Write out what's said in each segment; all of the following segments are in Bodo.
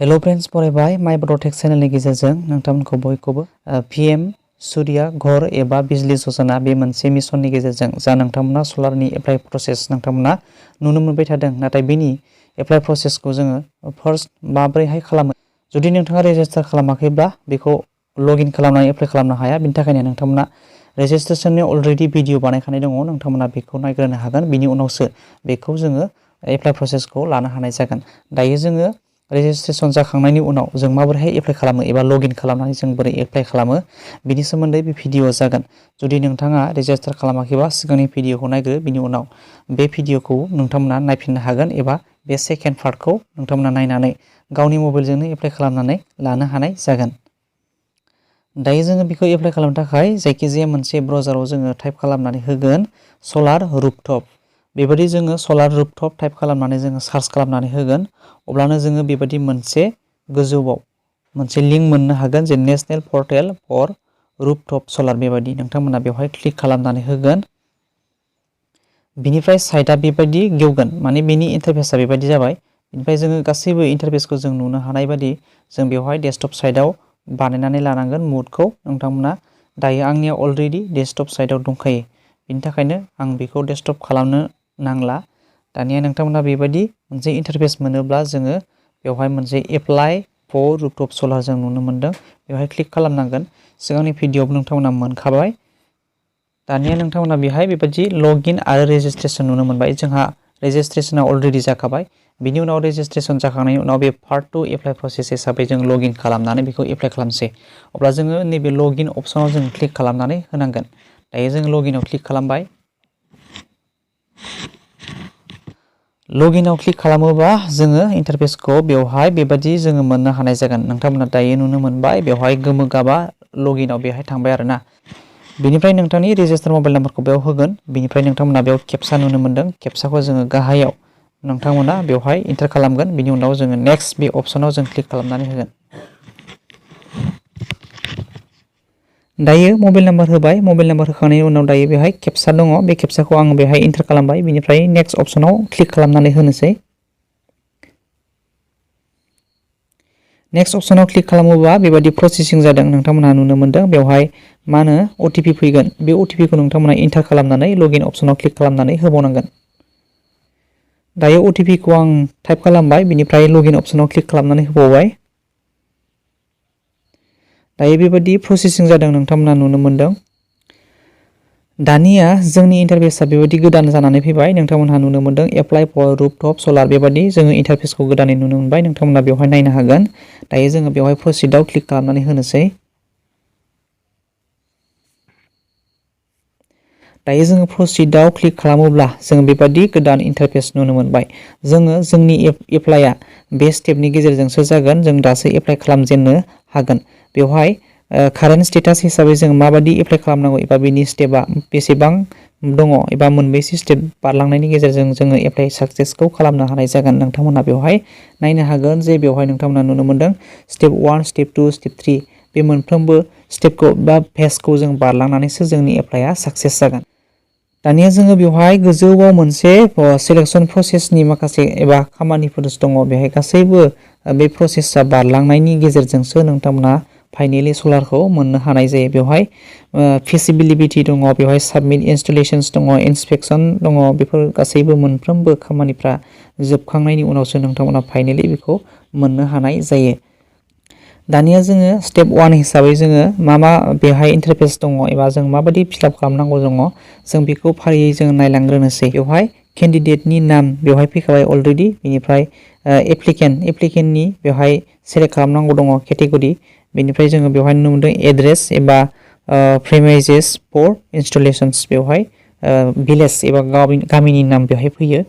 हेलो फ्रेंड्स फरायबाय माय बड टेक चेनेलनि गेजेरजों नोंथांमोनखौ बयखौबो पmsurya ghar एबा bijli yojana बे मोनसे मिशननि गेजेरजों जा नोंथांमोना सलारनि एप्लाइ प्रसेस नोंथांमोना नुनो मोनबाय थादों नाथाय बेनि एप्लाइ प्रसेसखौ जोङो फर्स्ट माब्रैहाय खालामो जुदि नोंथाङा रेजिस्टार खालामाखैब्ला बेखौ लगइन खालामनानै एप्लाइ खालामनो हाया बेनि थाखायनो नोंथांमोना रेजिस्ट्रेशननि अलरेडि भिडिअ बानायखानाय दङ नोंथांमोना बेखौ नायग्रोनो हागोन बिनि उनावसो बेखौ जोङो एप्लाइ प्रसेसखौ लानो हानाय जागोन दायो जोङो रेजिस्ट्रेशन जाखांनायनि उनाव जों माबोरैहाय एप्लाइ खालामो एबा लगइन खालामनानै जों बोरै एप्लाइ खालामो बिनि सोमोन्दै बे भिडिअ जागोन जुदि नोंथाङा रेजिस्टार खालामाखैबा सिगांनि भिडिअखौ नायग्रो बिनि उनाव बे भिडिअखौ नोंथांमोना नायफिननो हागोन एबा बे सेकेन्ड पार्टखौ नोंथांमोना नायनानै गावनि मबाइलजोंनो एप्लाइ खालामनानै लानो हानाय जागोन दायो जोङो बेखौ एप्लाइ खालामनो थाखाय जायखिजाया मोनसे ब्राउजाराव जोङो टाइप खालामनानै होगोन solarrooftop बेबायदि जोङो solarrooftop टाइप खालामनानै जोङो सार्च खालामनानै होगोन अब्लानो जोङो बेबायदि मोनसे गोजौआव मोनसे लिंक मोननो हागोन जे नेशनेल पर्टेल फर रूफटप सोलार बेबायदि नोंथांमोना बेवहाय क्लिक खालामनानै होगोन बिनिफ्राय साइटआ बेबायदि गेवगोन माने बेनि इन्टारफेसआ बेबायदि जाबाय बेनिफ्राय जोङो गासैबो इन्टारफेसखौ जों नुनो हानाय बायदि जों बेवहाय डेस्कटप साइटआव बानायनानै लानांगोन मुडखौ नोंथांमोना दायो आंनिया अलरेडि डेस्कटप साइटआव दंखायो बिनि थाखायनो आं बेखौ डेस्कटप खालामनो नांला दानिया नोंथांमोना बेबायदि मोनसे इन्टारफेस मोनोब्ला जोङो बेवहाय मोनसे एप्लाइ फर रूफटप सोलार जों नुनो मोनदों बेवहाय क्लिक खालामनांगोन सिगांनि भिडिअआव नोंथांमोना मोनखाबाय दानिया नोंथांमोना बेहाय बेबायदि लगइन आरो रेजिस्ट्रेशन नुनो मोनबाय जोंहा रेजिस्ट्रेशना अलरेडि जाखाबाय बिनि उनाव रेजिस्ट्रेशन जाखांनायनि उनाव बे पार्ट 2 एप्लाइ प्रसेस हिसाबै जों लगइन खालामनानै बेखौ एप्लाइ खालामसै अब्ला जोङो नैबे लगइन अपसनाव जों क्लिक खालामनानै होनांगोन दायो जों लगइनआव क्लिक खालामबाय लगइनआव क्लिक खालामोबा जोङो इन्टारफेसखौ बेवहाय बेबायदि जोङो मोननो हानाय जागोन नोंथांमोना दायो नुनो मोनबाय बेवहाय गोमो गाबा लगइनआव बेहाय थांबाय आरोना बिनिफ्राय नोंथांनि रेजिस्टार मबाइल नाम्बारखौ बेयाव होगोन बिनिफ्राय नोंथांमोना बेयाव केपसा नुनो मोनदों केपसाखौ जोङो गाहायाव नोंथांमोना बेवहाय एन्टार खालामगोन बिनि उनाव जोङो नेक्स्ट बे अपसनाव जों क्लिक खालामनानै होगोन दायो मबाइल नाम्बार होबाय मबाइल नाम्बार होखांनायनि उनाव दायो बेहाय केपसा दङ बे केपसाखौ आं बेहाय एन्टार खालामबाय बिनिफ्राय नेक्स्ट अपसनाव क्लिक खालामनानै होनोसै नेक्स्ट अपसनाव क्लिक खालामोबा बेबायदि प्रसेसिं जादों नोंथांमोनहा नुनो मोनदों बेवहाय मा होनो अटिपि फैगोन बे अटिपिखौ नोंथांमोना एन्टार खालामनानै लगइन अपसनाव क्लिक खालामनानै होबावनांगोन दायो अटिपिखौ आं टाइप खालामबाय बिनिफ्राय लगइन अपसनाव क्लिक खालामनानै होबावबाय दायो बेबायदि प्रसेसिं जादों नोंथांमोना नुनो मोनदों दानिया जोंनि इन्टारफेसआ बेबायदि गोदान जानानै फैबाय नोंथांमोनहा नुनो मोनदों एप्लाइ फर रूफटप सोलार बेबायदि जोङो इन्टारफेसखौ गोदानै नुनो मोनबाय नोंथांमोना बेवहाय नायनो हागोन दायो जोङो बेवहाय प्रसिडआव क्लिक खालामनानै होनोसै दायो जोङो प्रसिडआव क्लिक खालामोब्ला जों बेबायदि गोदान इन्टारफेस नुनो मोनबाय जोङो जोंनि एप्लाइआ बे स्टेपनि गेजेरजोंसो जागोन जों दासो एप्लाइ खालामजेननो हागोन बेवहाय कारेन्ट स्टेटास हिसाबै जों माबायदि एप्लाइ खालामनांगौ एबा बेनि स्टेपआ बेसेबां दङ एबा मोनबेसे स्टेप बारलांनायनि गेजेरजों जोङो एप्लाइ साक्सेसखौ खालामनो हानाय जागोन नोंथांमोना बेवहाय नायनो हागोन जे बेवहाय नोंथांमोना नुनो मोनदों स्टेप 1 स्टेप 2 स्टेप 3 बे मोनफ्रोमबो स्टेपखौ बा फेजखौ जों बारलांनानैसो जोंनि एप्लाइआ साक्सेस जागोन दानिया जोङो बेवहाय गोजौआव मोनसे सिलेक्शन प्रसेसनि माखासे एबा खामानिफोर दङ बेहाय गासैबो बे प्रसेसआ बारलांनायनि गेजेरजोंसो नोंथांमोना फाइनेलि सोलारखौ मोननो हानाय जायो बेवहाय फिजिबिलिटि दङ बेवहाय साबमिट इनस्टलेशन्स दङ इन्सपेक्सन दङ बेफोर गासैबो मोनफ्रोमबो खामानिफ्रा जोबखांनायनि उनावसो नोंथांमोना फाइनेलि बेखौ मोननो हानाय जायो दानिया जोङो स्टेप 1 हिसाबै जोङो मा बेहाय इन्टारफेस दङ एबा जों माबायदि फिलआप खालामनांगौ दङ जों बेखौ फारियै जों नायलांग्रोनोसै बेवहाय केन्डिडेटनि नाम बेवहाय फैखाबाय अलरेडि बेनिफ्राय एप्लिकेन्टनि बेवहाय सेलेक्ट खालामनांगौ दङ केटेगरि बेनिफ्राय जोङो बेवहाय नुनो मोनदों एड्रेस एबा प्रेमाइजेस फर इनस्टलेशन्स बेवहाय भिलेज एबा गामिनि नाम बेवहाय फैयो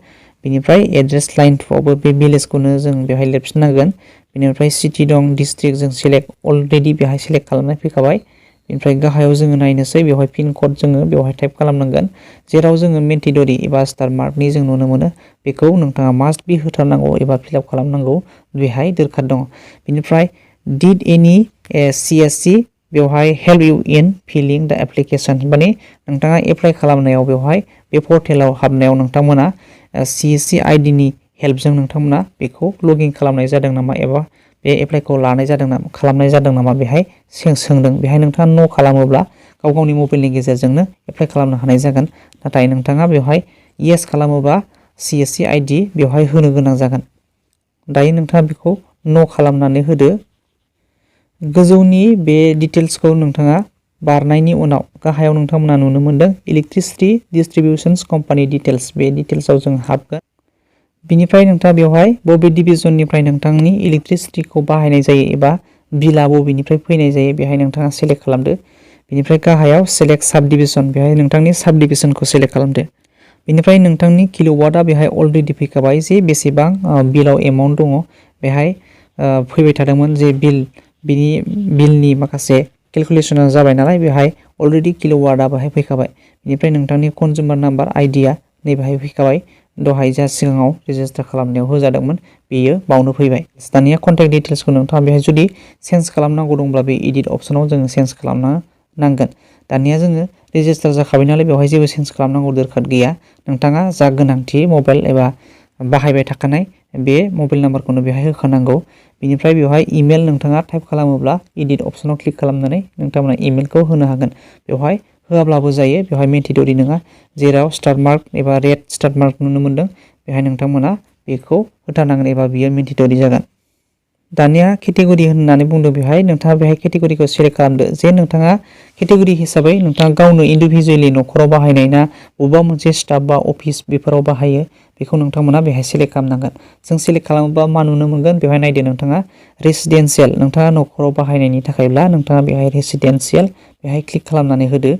बेनिफ्राय एड्रेस लाइनफ्रावबो बे भिलेजखौनो जों बेवहाय लिरफिननांगोन बेनिफ्राय सिटि दं डिस्ट्रिक्ट जों सेलेक्ट अलरेडि बेवहाय सेलेक्ट खालामनाय फैखाबाय बेनिफ्राय गाहायाव जोङो नायनोसै बेवहाय पिन कड जोङो बेवहाय टाइप खालामनांगोन जेराव जोङो मेन्टिडरि एबा स्टार मार्कनि जों नुनो मोनो बेखौ नोंथाङा मास्ट बि होथारनांगौ एबा फिलआप खालामनांगौ बेहाय दरखार दङ बेनिफ्राय डिड एनि CSC बेवहाय हेल्प इउ इन फिलिं द एप्लिकेशन माने नोंथाङा एप्लाइ खालामनायाव बेवहाय बे पर्टेलाव हाबनायाव नोंथांमोना CSC आइडिनि हेल्पजों नोंथांमोना बेखौ लगइन खालामनाय जादों नामा एबा बे एप्लाइखौ लानाय जादों नामा खालामनाय जादों नामा बेहाय सोंदों। बेहाय नोंथाङा नो खालामोब्ला गाव गावनि मबाइलनि गेजेरजोंनो एप्लाइ खालामनो हानाय जागोन। नाथाय नोंथाङा बेवहाय येस खालामोबा CSC ID बेवहाय होनो गोनां जागोन। दायो नोंथाङा बेखौ नो खालामनानै होदो। गोजौनि बे डिटेल्सखौ नोंथाङा बारनायनि उनाव गाहायाव नोंथांमोना नुनो मोनदों इलेक्ट्रिसिटि डिस्ट्रिबिउशन्स कम्पानि डिटेल्स। बे डिटेल्सआव जों हाबगोन। बिनिफ्राय नोंथाङा बेवहाय बबे डिभिजननिफ्राय नोंथांनि इलेक्ट्रिसिटिखौ बाहायनाय जायो एबा बिला बबेनिफ्राय फैनाय जायो बेहाय नोंथाङा सेलेक्ट खालामदो। बिनिफ्राय गाहायाव सेलेक्ट साब डिभिजन, बेहाय नोंथांनि साब डिभिजनखौ सेलेक्ट खालामदो। बिनिफ्राय नोंथांनि किल'वाटआ बेहाय अलरेडि फैखाबाय जे बेसेबां बिलाव एमाउन्ट दङ। बेहाय फैबाय थादोंमोन जे बिनि बिलनि माखासे केलकुलेसना जाबाय नालाय बेहाय अलरेडि किल'वाटआ बेहाय फैखाबाय। बिनिफ्राय नोंथांनि कनजुमार नाम्बार आइडिया नैबेहाय फैखाबाय। दहाय जा सिगाङाव रेजिस्टार खालामनायाव होजादोंमोन बेयो बावनो फैबाय। दानिया कन्टेक्ट डिटेल्सखौ नोंथाङा बेहाय जुदि चेन्ज खालामनांगौ दंब्ला बे एडिट अपसनाव जोङो चेन्ज खालामनो नांगोन। दानिया जोङो रेजिस्टार जाखाबाय नालाय बेवहाय जेबो चेन्ज खालामनांगौ दरखार गैया। नोंथाङा जा गोनांथि मबाइल एबा बाहायबाय थाखानाय बे मबाइल नाम्बारखौनो बेहाय होखानांगौ। बिनिफ्राय बेवहाय इमेल नोंथाङा टाइप खालामोब्ला एडिट अपसनाव क्लिक खालामनानै नोंथांमोना इमेलखौ होनो हागोन। बेवहाय होआब्लाबो जायो, बेवहाय मेन्डेटरि नङा। जेराव स्टार मार्क एबा रेड स्टार मार्क नुनो मोनदों बेहाय नोंथांमोना बेखौ होथारनांगोन एबा बियो मेन्डेटरि जागोन। दानिया केटेगरि होननानै बुंदों बेहाय नोंथाङा बेहाय केटेगरिखौ सेलेक्ट खालामदो। जे नोंथाङा केटेगरि हिसाबै नोंथाङा गावनो इन्डिभिजुवेलि न'खराव बाहायनाय ना बबेबा मोनसे स्टाफ बा अफिस बेफोराव बाहायो बेखौ नोंथांमोना बेहाय सेलेक्ट खालामनांगोन। जों सेलेक्ट खालामोबा मा नुनो मोनगोन बेवहाय नायदो नोंथाङा रेसिडेन्सियेल, नोंथाङा न'खराव बाहायनायनि थाखायब्ला नोंथाङा बेहाय रेसिडेन्सियेल बेहाय क्लिक खालामनानै होदो।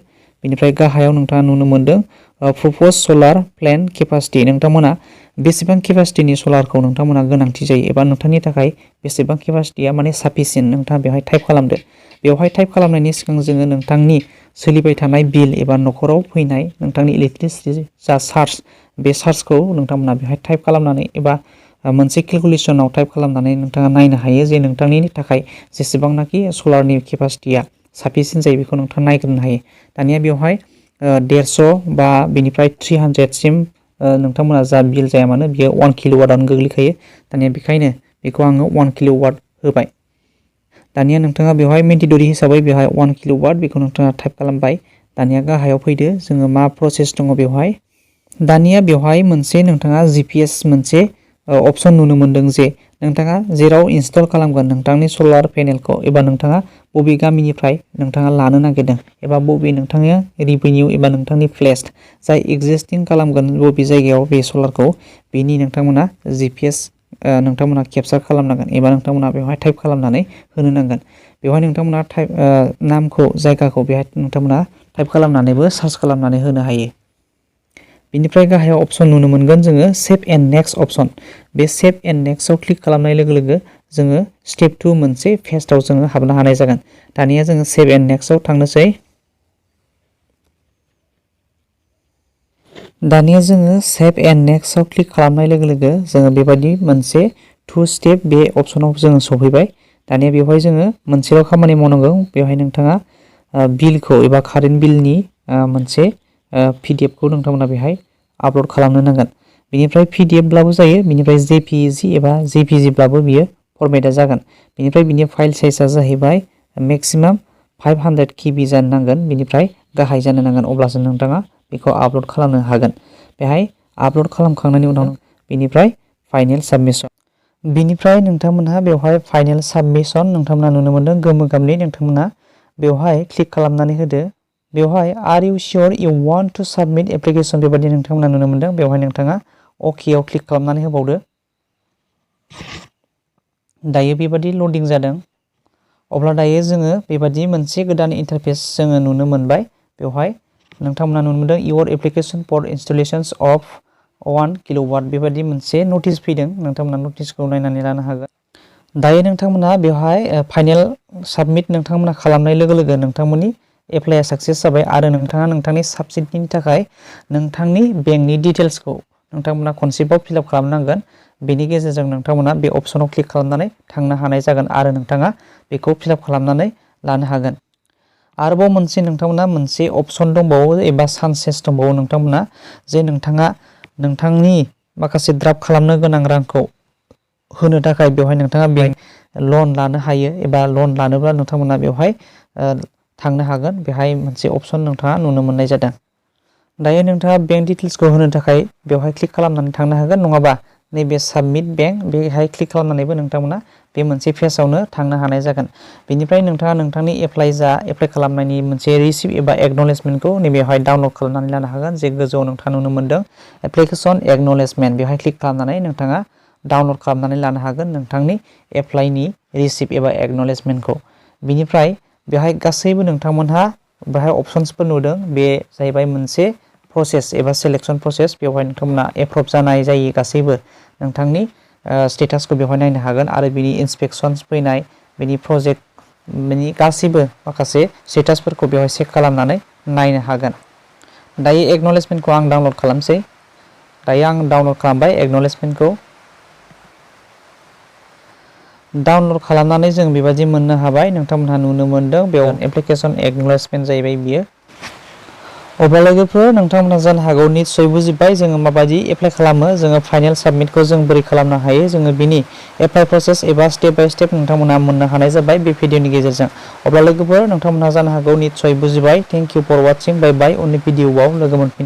बेनिफ्राय गाहायाव नोंथाङा नुनो मोनदों प्रप'ज सलार प्लेन केपासिटि, नोंथांमोना बेसेबां केपासिटिनि सलारखौ नोंथांमोना गोनांथि जायो एबा नोंथांनि थाखाय बेसेबां केपासिटिया माने साफिसियेन्ट नोंथाङा बेवहाय टाइप खालामदो। बेवहाय टाइप खालामनायनि सिगां जोङो नोंथांनि सोलिबाय थानाय बिल एबा न'खराव फैनाय नोंथांनि इलेक्ट्रिसिटि जा चार्ज बे चार्जखौ नोंथांमोना बेवहाय टाइप खालामनानै एबा मोनसे केलकुलेसनाव टाइप खालामनानै नोंथाङा नायनो हायो जे नोंथांनि थाखाय जेसेबांनाखि सलारनि केपासिटिया साफिसियेन्ट जायो बेखौ नोंथाङा नायग्रोनो हायो। दानिया बेवहाय 150 बा बेनिफ्राय 300सिम नोंथांमोना जा बिल जाया मानो बियो 1 किल'वाटआनो गोग्लैखायो। दानिया बेखायनो बेखौ आङो 1 किल'वाट होबाय। दानिया नोंथाङा बेवहाय मेन्डेटरि हिसाबै बेवहाय 1 किल'वाट बेखौ नोंथाङा टाइप खालामबाय। दानिया गाहायाव फैदो, जोङो मा प्रसेस दङ बेवहाय। दानिया बेवहाय मोनसे नोंथाङा GPS मोनसे अपसन नुनो मोनदों जे नोंथाङा जेराव इनस्टल खालामगोन नोंथांनि सलार पेनेलखौ एबा नोंथाङा बबे गामिनिफ्राय नोंथाङा लानो नागिरदों एबा बबे नोंथांनि रिभिनिउ एबा नोंथांनि प्लेस जाय एक्जिस्टिं खालामगोन बबे जायगायाव बे सलारखौ बेनि नोंथांमोना GPS नोंथांमोना केपचार खालामनांगोन एबा नोंथांमोना बेवहाय टाइप खालामनानै होनो नांगोन। बेवहाय नोंथांमोना टाइप नामखौ जायगाखौ बेहाय नोंथांमोना टाइप खालामनानैबो सार्च खालामनानै होनो हायो। बिनिफ्राय गाहायाव अपसन नुनो मोनगोन जोङो सेभ एन्ड नेक्स्ट अपसन। बे सेभ एन्ड नेक्स्टआव क्लिक खालामनाय लोगो लोगो जोङो स्टेप 2 मोनसे पेजआव जोङो हाबनो हानाय जागोन। दानिया जोङो सेभ एन्ड नेक्स्टआव थांनोसै। दानिया जोङो सेभ एन्ड नेक्स्टआव क्लिक खालामनाय लोगो लोगो जोङो बेबायदि मोनसे 2 स्टेप बे अपसनाव जोङो सफैबाय। दानिया बेवहाय जोङो मोनसेल' खामानि मावनांगौ, बेवहाय नोंथाङा बिलखौ एबा कारेन्ट बिलनि मोनसे PDF खौ नोंथांमोना बेहाय आपल'ड खालामनो नांगोन। बेनिफ्राय PDF ब्लाबो जायो, बेनिफ्राय JPG एबा JPG ब्लाबो बियो फरमेटआ जागोन। बेनिफ्राय बिनि फाइल साइजआ जाहैबाय मेक्सिमाम 500 KB जानो नांगोन, बेनिफ्राय गाहाय जानो नांगोन, अब्लासो नोंथाङा बेखौ आपल'ड खालामनो हागोन। बेहाय आपल'ड खालामखांनायनि उनाव बेनिफ्राय फाइनेल साबमिसन। बिनिफ्राय नोंथांमोनहा बेवहाय फाइनेल साबमिसन नोंथांमोना नुनो मोनदों गोमो गाबनि, नोंथांमोना बेवहाय क्लिक खालामनानै होदो। बेवहाय are you sure you want to submit application बेबायदि नोंथांमोना नुनो मोनदों। बेवहाय नोंथाङा अकेआव क्लिक खालामनानै होबावदो। दायो बेबादि लडिं जादों। अब्ला दायो जोङो बेबादि मोनसे गोदान इन्टारफेस जोङो नुनो मोनबाय। बेवहाय नोंथांमोना नुनो मोनदों इउर एप्लिकेसन फर इनस्टलेशन्स अफ 1 किल'वाट बेबादि मोनसे नटिस फैदों। नोंथांमोना नटिसखौ नायनानै लानो हागोन। दायो नोंथांमोना बेवहाय फाइनेल साबमिट नोंथांमोना खालामनाय लोगो लोगो नोंथांमोननि एप्लाइआ साक्सेस जाबाय आरो नोंथाङा नोंथांनि साबसिडिनि थाखाय नोंथांनि बेंकनि डिटेल्सखौ नोंथांमोना खनसेबाव फिलआप खालामनांगोन। बेनि गेजेरजों नोंथांमोना बे अपसनाव क्लिक खालामनानै थांनो हानाय जागोन आरो नोंथाङा बेखौ फिलआप खालामनानै लानो हागोन। आरोबाव मोनसे नोंथांमोना मोनसे अपसन दंबावो एबा चान्सेस दंबावो नोंथांमोना जे नोंथाङा नोंथांनि माखासे ड्राफ्ट खालामनो गोनां रांखौ होनो थाखाय बेवहाय नोंथाङा लन लानो हायो एबा लन लानोब्ला नोंथांमोना बेवहाय थांनो हागोन। बेहाय मोनसे अपसन नोंथाङा नुनो मोननाय जादों। दायो नोंथाङा बेंक डिटेल्सखौ होनो थाखाय बेवहाय क्लिक खालामनानै थांनो हागोन, नङाबा नैबे साबमिट बेंक बेहाय क्लिक खालामनानैबो नोंथांमोना बे मोनसे पेजावनो थांनो हानाय जागोन। बेनिफ्राय नोंथाङा नोंथांनि एप्लाइ खालामनायनि मोनसे रिसिप्ट एबा एक्न'लेजमेन्टखौ नैबेवहाय डाउनलड खालामनानै लानो हागोन। जे गोजौआव नोंथाङा नुनो मोनदों एप्लिकेसन एक्न'लेजमेन्ट, बेवहाय क्लिक खालामनानै नोंथाङा डाउनलड खालामनानै लानो हागोन नोंथांनि एप्लाइनि रिसिप्ट एबा एक्न'लेजमेन्टखौ। बिनिफ्राय बेवहाय गासैबो नोंथांमोनहा बेहाय अपसन्सफोर नुदों। बे जाहैबाय मोनसे प्रसेस एबा सिलेक्शन प्रसेस। बेवहाय नोंथांमोना एप्रुभ जानाय जायै गासैबो नोंथांनि स्टेटासखौ बेवहाय नायनो हागोन आरो बिनि इन्सपेक्शन्स फैनाय, बिनि प्रजेक्ट, बिनि गासैबो माखासे स्टेटासफोरखौ बेवहाय चेक खालामनानै नायनो हागोन। दायो एक्न'लेजमेन्टखौ आं डाउनलड खालामसै। दायो आं डाउनलड खालामबाय एक्न'लेजमेन्टखौ। डाउनलड खालामनानै जों बेबायदि मोननो हाबाय। नोंथांमोनहा नुनो मोनदों बेयाव एप्लिकेसन एक्न'लेजमेन्ट जाहैबाय बियो। अब्ला लोगोफोर नोंथांमोनहा जानो हागौ निस्सय बुजिबाय जोङो माबायदि एप्लाइ खालामो, जोङो फाइनेल साबमिटखौ जों बोरै खालामनो हायो, जोङो बिनि एप्लाइ प्रसेस एबा स्टेप बाय स्टेप नोंथांमोनहा मोननो हानाय जाबाय बे भिडिअनि गेजेरजों। अब्ला लोगोफोर नोंथांमोनहा जानो हागौ निस्सय बुजिबाय। Thank you for watching. Bye bye. उननि भिडिअआव लोगो मोनफिन